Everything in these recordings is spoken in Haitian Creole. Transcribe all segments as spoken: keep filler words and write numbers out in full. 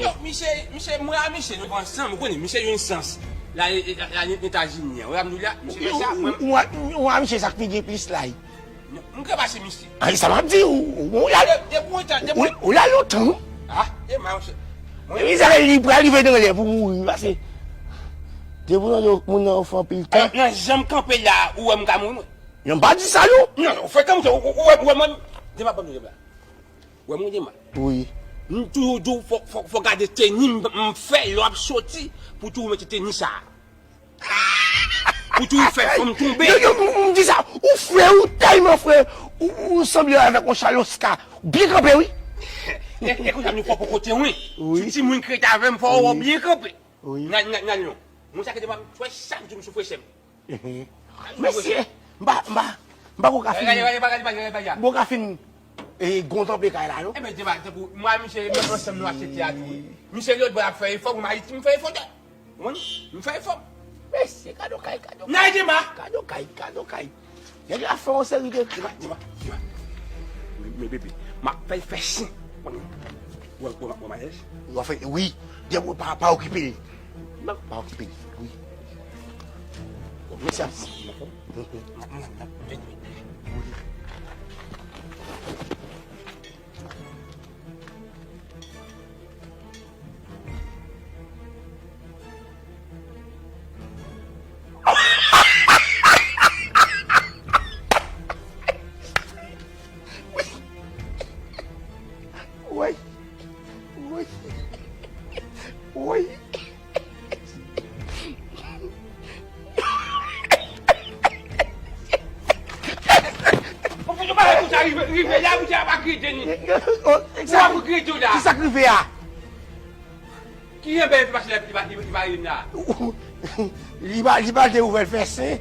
Yo, misye, misye, mwen a misye, nou ansanm, ou konnen, misye yon sans. La, la, la, Etazini an. Ou la, misye fè sa, mwen. Ou a misye sa k pi gen plis lay. Non, m ka pase misye. Ay, sa m ap di ou, ou la, depi yon tan, depi ou la lontan. Ah, e ma, misye. Mwen, e sa li pral rive nan lè pou mouri, pase. Depi nan yo, moun nan yo fè anpil tan. Alò, nan jan m kanpe la, ou wè m ka mouri, mwen. Non, m pa di sa, non. Non, non, frekan, ou, ou, ou wè, ou wè mwen, de ma, ban m la. Ou wè mwen, de ma. Wi. M toujou di w, fò, fò, fò gade teni m, m fè, lè w ap soti, pou toujou mete teni sa. Pou toujou fè fanm tonbe. Yo, yo, m, m di sa, ou fre, ou tèlman fre, ou, ou sanble avèk yon chaloska. Ou byen kanpe, wi. E, e konsa nou fò pou kote, wi. Wi. Si timoun k ret avè m, fò ou byen kanpe. Wi. Nan, nan, nan, non. Mwen sa ki te pa m fè chak jou m soufre sè m. Mesye, m pa, m pa, m pa ko ka fin. Gade, gade, gade, gade, gade. M pa ko ka fin, e, gontanpe kay la, non. Ebyen, Djema, tankou, mwen, misye, menm ansanm nou achte teyat, wi. Misye, lòt bò, l ap fè efò, mwen, Ayiti, m fè efò, tè. Ou konprann? M fè efò. Mesye, kado kay, kado kay. Nan, Djema. Kado kay, kado kay. Nèg la fè yon seri de. Djema, Djema, Djema. Men, men, bebe, m ap fè l fè chen. Ou wè, ou wè, ou wè maryaj? Ou wè fè, wi. Djema, pa, pa okipe l. Non, pa okipe l. Wi. Mesye ap. Woy. Woy. Woy. Ou fè yon bagay konsa rive, rive la, ou di a pa grede ni. Ou ap grede la. Kisa k rive a? Ki renmen fè mache la, li pa, li pa, li pa rele m la. Li pa, li pa te ouvè l fè sen.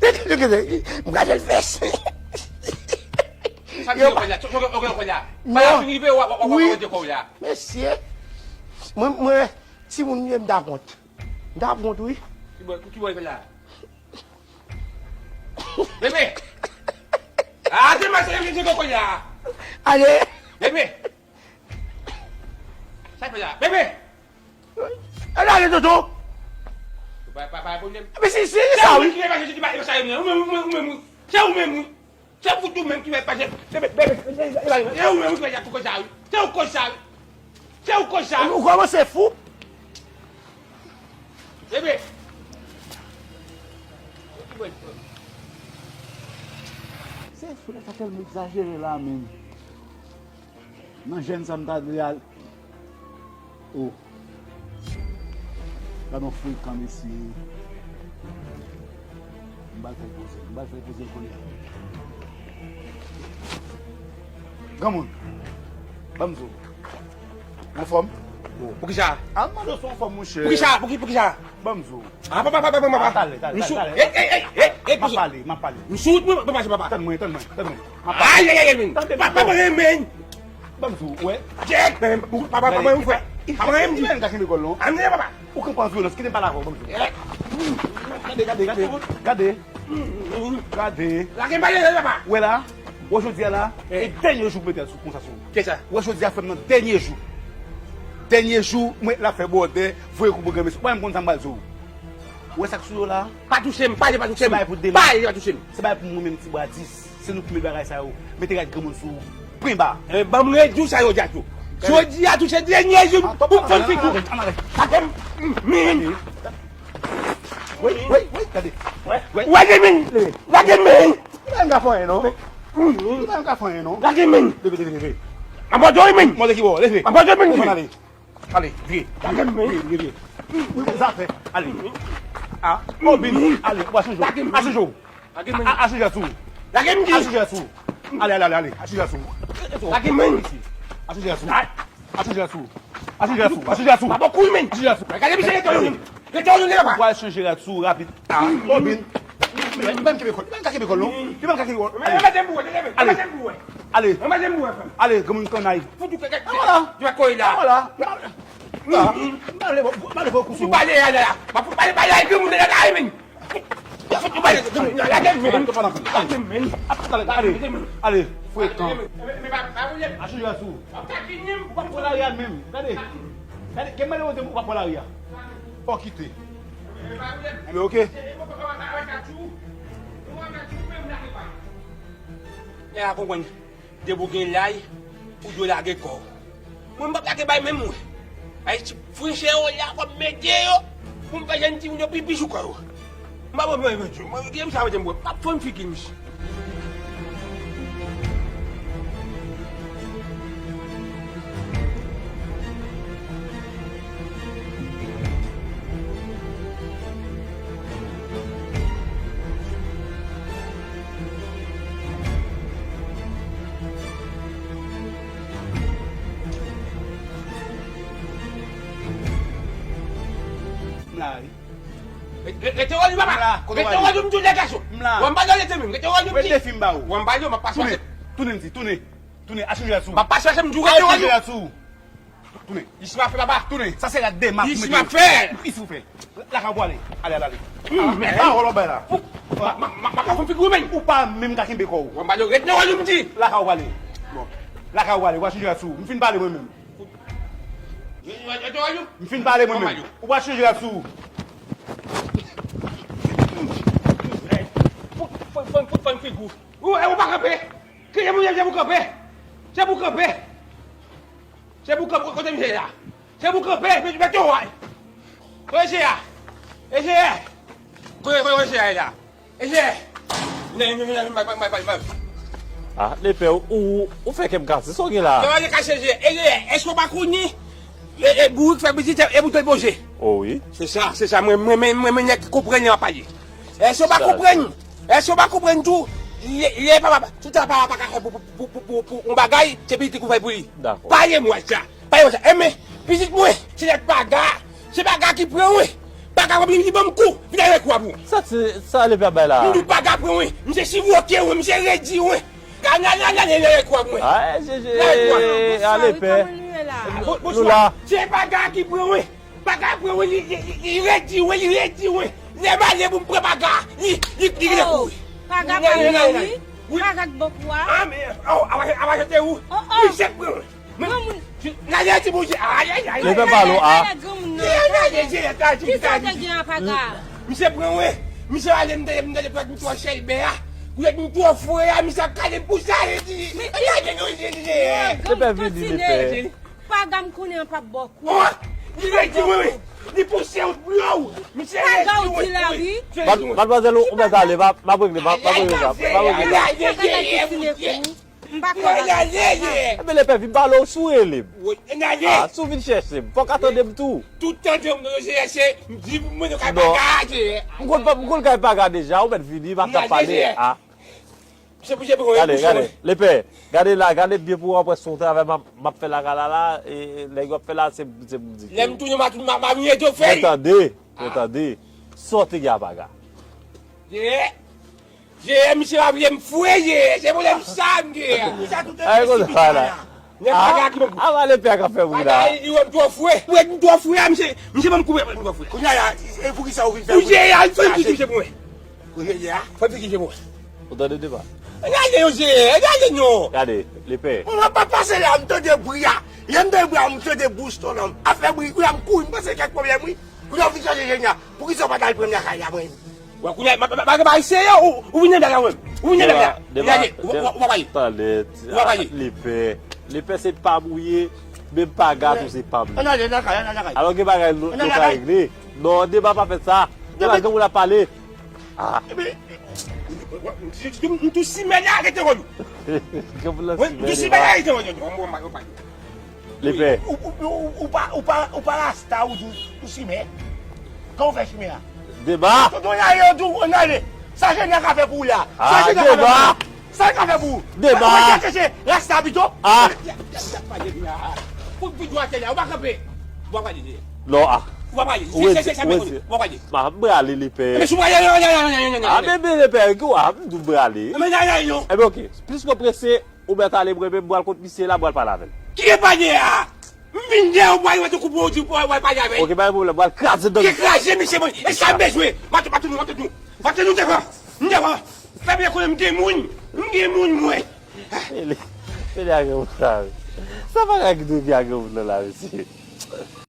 M gade l fè sen. Sa ki gen kò la? Sa ki gen kò la? Bagay fin rive, w ap, w ap, w ap, w ap, w ap, w ap, w ap. Mesye, mwen, mwen, timoun ye, m ta kont. M ta kont, wi. Ki bò, ki bò l fè la? Bebe! Ah, se mwen, se mwen, se mwen, se mwen, se mwen. Ale! Bebe! Sa fè la? Bebe! Ale, ale, Toto! Pa, pa, pa, pwoblèm. Men si, si, se sa, wi. Ou menm ki fè mache, ki pa, ki pa sa, ou menm, ou menm, ou menm, ou menm. Se ou menm, wi. Se ou tou menm ki fè mache. Bebe, bebe, se ou menm ki fè tout koze sa, wi. Se ou koz sa, wi. Se ou koz sa. Ou kòmanse fou. Bebe. Se fou, nèg sa tèlman egzajere la, menm. Nan jèn sa m ta dwe al. Oh. Gad yon frekan, mesye. M pral fè l poze. M pral fè l poze kounye a. Granmoun. Ban m di w. Anfòm? Oh, poukisa? Al mande w si w anfòm, monchè. Poukisa? Pouki, poukisa? Ban m di w. Ah, papa, papa, papa, papa. Ah, talè, talè, talè, talè. M sou, ey, ey, ey, ey, ey, papa. M sou wout mwen, papa, papa. Tann mwen, tann mwen, tann mwen. Ay, ay, ay, ay, men. Papa, papa, men. Ban m di w, wè. Jek, men. Papa, papa, mwen fè. Papa, mwen di. Mwen ka kenbe kòl non. Amne, papa. Ou konprann vyolans, kite m pale avè w, ban m di w. Gade, gade, gade. Gade. Gade. Lage m pale, papa. Wè la. Wè jodi a la, e dènye jou pou mete sou konsa sou ou. Kisa? Wè jodi a frè m nan dènye jou. Dènye jou, mwen la fè bòdè, voye kou pou granmesi. Ou pa menm konn sa m pral di w. Ou wè sa k sou yo la? Pa touche m, pale pa touche m. Se bagay pou demen. Pale pa touche m. Se bagay pou mwen menm ti bwa dis. Se nou ki met bagay sa yo. Mete rad granmoun sou ou. Pwen ba. E, ban m redi w sa yo di a tou. Jodi a tou se dènye jou pou m fè figi w. Lage m. Woy, woy, woy, gade. Lage m. Lage m. Li pa menm ka fè anyen non. Li pa menm ka fè anyen non. Lage m. Leve, leve, leve. Abandone m. Mande ki bò, leve. Abandone m. Leve, ale. Ale, vire. Lage m. Vire, vire, vire. Wi, wi, zafè. Ale. A, obin. Ale, ou a chanje. Lage m. A chanje. Lage m. A, a chanje sou. Lage m di. A chanje sou. Ale, ale, ale, ale. A chanje sou. Lage m. A chanje sou. A chanje sou. A chanje sou. A chanje sou. Pa bon kou, men. A chanje sou. Gade misye, rete ou menm. Rete ou menm, papa. Ou pral chanje rad sou rapid. A, obin. Li pa menm kenbe kòl. Li pa menm ka kenbe kòl non. Li pa menm ka kenbe kòl. Ale. Ale. Ale. Ale, granmoun kannay. Fout ou kèk. Anmò la. Di pa koy la. Anmò la. Anmò la. Anmò la. Ou pale la la. Pa fout pale, pale la, granmoun la la, men. Fout ou pale, granmoun la, gade men. Gade men. Ale. Ale. Frekan. Achoujwa sou. Ou pa pran lari a menm. Gade. Gade, gen malere ou pa pran lari a. Fò kite. Enben, oke. Nèg la konprann. Depi w gen lay, ou dwe lage kò w. Mwen, m p ap lage bay menm, mwen. Ay, ti frenchè yo la, fò m mete yo pou m fè jèn timoun yo pipi sou kò yo. M pa pran mwen, mwen, mwen, gen sa mete m wè. M ap fè m figi, misye. M la, wi. Re-, re-, rete wòl ou, papa. M la, kote w ale? Rete wòl ou, m di w, nèg gason. M la. W ap m pale, rete menm. Rete wòl ou, m di. Rete fi m ba ou. W ap m pale, w ap pase. Tounen, tounen, m di, tounen. Tounen, achoujwa sou. M ap pase, m di w, rete wòl ou. Achoujwa sou. Tounen. Isi m ap fè, papa. Tounen. Sa se la demach. Isi m ap fè. Isi ou fè. Lakay ou pwale. Ale, ale, ale. Hmm, men. Pawòl w ap bay la. M ap, m ap, m ap fè figi w menm. Ou pa menm ka kenbe kò w. W ap m pale, rete wòl ou, m di. Lakay ou pwale. Bon. Lakay ou pale. W achoujwa sou. M fin pale mwen menm. M fin pale mwen menm. Ou pa chanje rad sou. Ou, ou, ou, ou pa kanpe. Kite mwen, se pou kanpe. Se pou kanpe. Se pou kanpe, kote misye la? Se pou kanpe, mete, mete yo, ay. Kote misye a? Mesye, kote, kote, kote misye a la? Ejè! Vin, vin, vin, vin, bay, bay, bay, bay, bay. Ah, Lepè, ou, ou, ou fè kè m kase. Sa w gen la? Kè w ale kase, Ejè. Ejè, èske w pa konnen? E, e, bourik fè pitit, e, e bouton poze. Oh, wi. Se sa, se sa. Mwen, mwen, mwen, mwen, mwen, nèg ki konprann lè m ap pale. Èske w pa konprann? Èske w pa konprann tou? Lè, lè papa, tout sa papa pa ka fè pou, pou, pou, pou, pou, pou yon bagay, se pitit li pou fè pou li. Dakò. Pale m wè sa. Pa yo sa. Enben, pitit mwen, se nèg paga. Se paga ki pran mwen. Paga pran li, li ban m kou. Vin avèk ou pou. Sa se, sa Lepè ap bay la? M di paga pran mwen. Misye siwoke mwen, misye redi mwen. Gade, gade, gade, gade, vin avèk ou pou mwen. Ah, je, je, vin avèk ou. Ale pè. Bonswa, wi, kòman nou ye la? Bon, bonswa. Se paga ki pran mwen. Paga pran mwen, li, li, li, li redi mwen, li redi mwen. Lè m ale pou m pran paga, li, li, li rele kouri. Paga pa mwen, wi. Paga k ban kou a. Ah, men, oh, apa, apa se te ou? Oh, oh. Misye pran mwen. Granmoun. N ale ti bouje. Ay, ay, ay. Li fè balo a. Granmoun nan. Kisa w te gen a paga? Misye pran mwen. Misye ale m tande, m tande pèt m twò chèlbè a. Koulè m twò fre a, misye ap kale m pou sa, li di. Gade nou, li di. Lepè vini, Lepè. Paga m konnen an p ap ba w kou. Oh, li redi mwen, wi. Li pouse w, bro. Misye redi mwen. Paga w di la, wi. Mad-, madmwazèl, ou, ou mèt ale, m ap, m ap regle, m ap, m ap regle sa. M ap regle sa. Sa ka fè ti lepè. M pa kwè nan sa. Enben, Lepè, vin pale w, si w rele m. Wi, n ale. Ah, si w vin chèche m, fòk a tande m tou. Tout tande m, se, se, m di pou mwen, nou ka pa gaje. M konn pa, m konn kay paga deja, ou mèt vini, m ap pale. Ah. Gade, gade, Lepè, gade la, gade byen pou w wè si w travè m ap, m ap fè lakay la la, e, e, nèg yo ap fè la, se, se m di. Lè m tounen, m a tounen, m a, m a vin eto fèy. Mwen tande, mwen tande. Sa w te gen a paga? Ye, ye, misye pa vle m fwe, ye, se pwoblèm sa m gen. Ay, konn sa la. Nèg paga ki ban m kou. Ava Lepè k ap fè bri la. Paga, li wè m twò fre. Wè m twò fre a, misye, misye ban m kou, wè m twò fre. Kounye a, e poukisa ou vin fè bri? Ou jere a, fè m figi jere pou mwen. Kounye a. Fè m figi jere pou mwen. Ou tande deba? Gade yo jere, gade yo. Gade, Lepè. Mwen pa pase la, m tande bri a. Lè m tande bri a, m tande bouch ton nan. Ap fè bri, kounye a m kouri, m panse kèk pwoblèm, wi. Kounye a ou vin chanje jenya. Poukisa ou pa t al pran m lakay la, mwen? Wè, kounye a, pa, pa, pa, pa eseye, ou, ou vin nan blag la, mwen. Ou vin nan blag la. Gade, ou, ou, ou pa pale. Talè, Lepè. Lepè se pa m ou ye, menm paga tou se pa m. Ann ale lakay, ann ale lakay. Alò gen bagay nou, nou ka regle. Non, deba pa fèt sa. Deba, granmoun ap pale. Ah. Ebyen, m tou simen la, rete wòl ou. Granmoun lan simen. M tou simen la, rete wòl ou. Lepè. Ou, ou, ou, ou pa, ou pa, ou pa rasta, ou di ou simen. Kòman w fè simen a? Deba. Tonton Nare, ou di w, ann ale. Sa Jenya ka fè pou ou la? Sa Jenya ka fè pou ou? Sa l ka fè pou ou? Deba. Ou pa chèche rasta pito? Ah. Pou, pou dwa atè la, ou pa kanpe. Ou pa pale de. Non, ah. Ou pa pale. Se, se, se, se, ou pa pale. Ma, m prale, Lepè. Ebyen, si w prale, non, non, non. Ah, bebe, Lepè, ki w a, m di w m prale. Ebyen, ok. Plis mwen prese, ou mèt ale, mwen menm, m pral kot misye la, m pral pale avè l. Ki e pale a? M vin dèyè w, pral wè te koupe w, di w pral pale avè l. Ok, pa gen pwoblèm, m pral kraze dan. Ki kraze, misye, mwen. E sa m bezwen? M a tou, m a tou, m a tou. M a tou devan. M devan. Fè byen konnen m gen moun. M gen moun, mwen. Mele, mele a granmoun la, wi. Sa pa ka ki dwe gen a granmoun nan la, mesye.